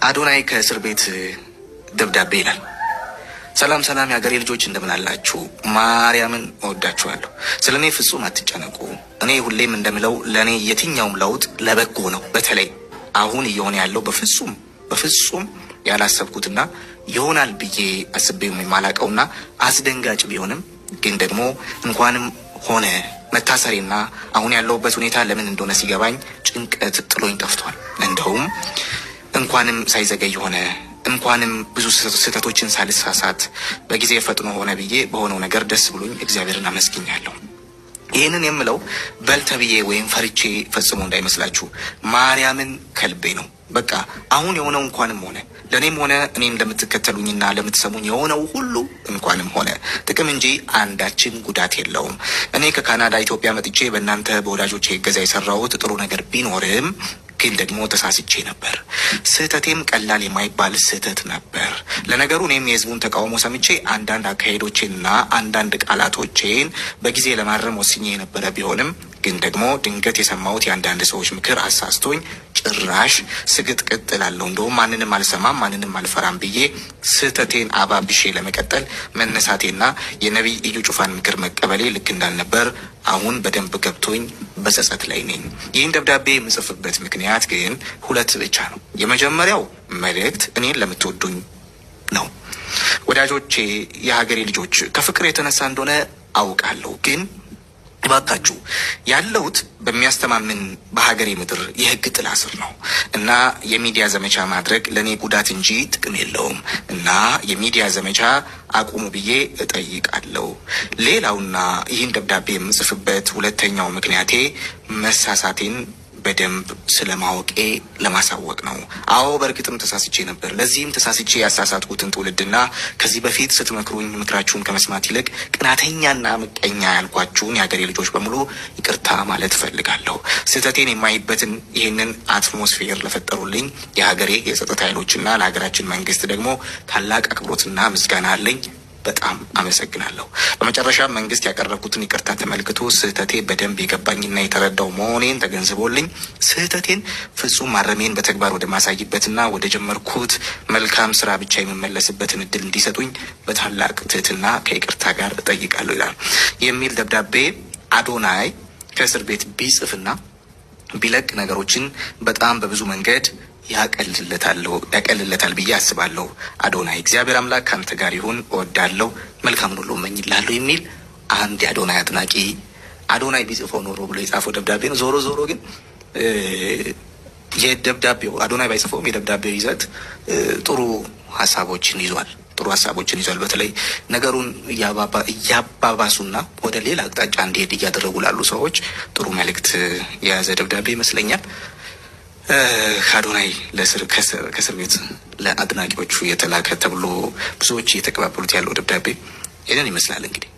አዶናይ ከእስር ቤት ደብዳቤ ይላል። ሰላም ሰላም፣ የሀገሬ ልጆች፣ እንደምን አላችሁ? ማርያምን እወዳችኋለሁ። ስለ እኔ ፍጹም አትጨነቁ። እኔ ሁሌም እንደምለው ለእኔ የትኛውም ለውጥ ለበጎ ነው። በተለይ አሁን እየሆነ ያለው በፍጹም በፍጹም ያላሰብኩትና ይሆናል ብዬ አስቤው የማላቀውና አስደንጋጭ ቢሆንም ግን ደግሞ እንኳንም ሆነ። መታሰሬና አሁን ያለሁበት ሁኔታ ለምን እንደሆነ ሲገባኝ ጭንቀት ጥሎኝ ጠፍቷል። እንደውም እንኳንም ሳይዘገይ ሆነ፣ እንኳንም ብዙ ስህተቶችን ሳልሳሳት በጊዜ ፈጥኖ ሆነ ብዬ በሆነው ነገር ደስ ብሎኝ እግዚአብሔርን አመስግኛለሁ። ይህንን የምለው በል ተብዬ ወይም ፈርቼ ፈጽሞ እንዳይመስላችሁ፣ ማርያምን ከልቤ ነው። በቃ አሁን የሆነው እንኳንም ሆነ። ለእኔም ሆነ እኔን ለምትከተሉኝና ለምትሰሙኝ የሆነው ሁሉ እንኳንም ሆነ። ጥቅም እንጂ አንዳችም ጉዳት የለውም። እኔ ከካናዳ ኢትዮጵያ መጥቼ በእናንተ በወዳጆቼ እገዛ የሰራሁት ጥሩ ነገር ቢኖርም ግን ደግሞ ተሳስቼ ነበር። ስህተቴም ቀላል የማይባል ስህተት ነበር። ለነገሩ እኔም የህዝቡን ተቃውሞ ሰምቼ አንዳንድ አካሄዶቼንና አንዳንድ ቃላቶቼን በጊዜ ለማረም ወስኜ የነበረ ቢሆንም ግን ደግሞ ድንገት የሰማሁት የአንዳንድ ሰዎች ምክር አሳስቶኝ ጭራሽ ስግጥቅጥ እላለሁ። እንደውም ማንንም አልሰማም፣ ማንንም አልፈራም ብዬ ስህተቴን አባብሼ ለመቀጠል መነሳቴና የነቢይ እዩ ጩፋን ምክር መቀበሌ ልክ እንዳልነበር አሁን በደንብ ገብቶኝ በጸጸት ላይ ነኝ። ይህን ደብዳቤ የምጽፍበት ምክንያት ግን ሁለት ብቻ ነው። የመጀመሪያው መልእክት እኔን ለምትወዱኝ ነው። ወዳጆቼ፣ የሀገሬ ልጆች፣ ከፍቅር የተነሳ እንደሆነ አውቃለሁ፣ ግን እባካችሁ ያለሁት በሚያስተማምን በሀገሬ ምድር የህግ ጥላ ስር ነው እና የሚዲያ ዘመቻ ማድረግ ለእኔ ጉዳት እንጂ ጥቅም የለውም እና የሚዲያ ዘመቻ አቁሙ ብዬ እጠይቃለሁ። ሌላውና ይህን ደብዳቤ የምጽፍበት ሁለተኛው ምክንያቴ መሳሳቴን በደንብ ስለማወቄ ለማሳወቅ ነው። አዎ፣ በእርግጥም ተሳስቼ ነበር። ለዚህም ተሳስቼ ያሳሳትኩትን ትውልድና ከዚህ በፊት ስትመክሩኝ ምክራችሁን ከመስማት ይልቅ ቅናተኛና ምቀኛ ያልኳችሁን የሀገሬ ልጆች በሙሉ ይቅርታ ማለት እፈልጋለሁ። ስህተቴን የማይበትን ይህንን atmosphere ለፈጠሩልኝ የሀገሬ የጸጥታ ኃይሎችና ለሀገራችን መንግስት ደግሞ ታላቅ አክብሮትና ምስጋና አለኝ። በጣም አመሰግናለሁ። በመጨረሻ መንግስት ያቀረብኩትን ይቅርታ ተመልክቶ ስህተቴ በደንብ የገባኝና የተረዳው መሆኔን ተገንዝቦልኝ ስህተቴን ፍጹም ማረሜን በተግባር ወደ ማሳይበትና ወደ ጀመርኩት መልካም ስራ ብቻ የምመለስበትን እድል እንዲሰጡኝ በታላቅ ትህትና ከይቅርታ ጋር እጠይቃለሁ ይላል የሚል ደብዳቤ አዶናይ ከእስር ቤት ቢጽፍና ቢለቅ ነገሮችን በጣም በብዙ መንገድ ያቀልለታል ብዬ አስባለሁ። አዶናይ፣ እግዚአብሔር አምላክ ከአንተ ጋር ይሁን፣ እወዳለሁ፣ መልካምን ሁሉ እመኝልሃለሁ የሚል አንድ የአዶናይ አድናቂ አዶናይ ቢጽፈው ኖሮ ብሎ የጻፈው ደብዳቤ ነው። ዞሮ ዞሮ ግን የደብዳቤው አዶናይ ባይጽፈውም የደብዳቤው ይዘት ጥሩ ሀሳቦችን ይዟል። ጥሩ ሀሳቦችን ይዟል። በተለይ ነገሩን እያባባሱና ወደ ሌላ አቅጣጫ እንዲሄድ እያደረጉ ላሉ ሰዎች ጥሩ መልእክት የያዘ ደብዳቤ ይመስለኛል። አዶናይ ከእስር ቤት ለአድናቂዎቹ የተላከ ተብሎ ብዙዎች እየተቀባበሉት ያለው ደብዳቤ ይህንን ይመስላል እንግዲህ።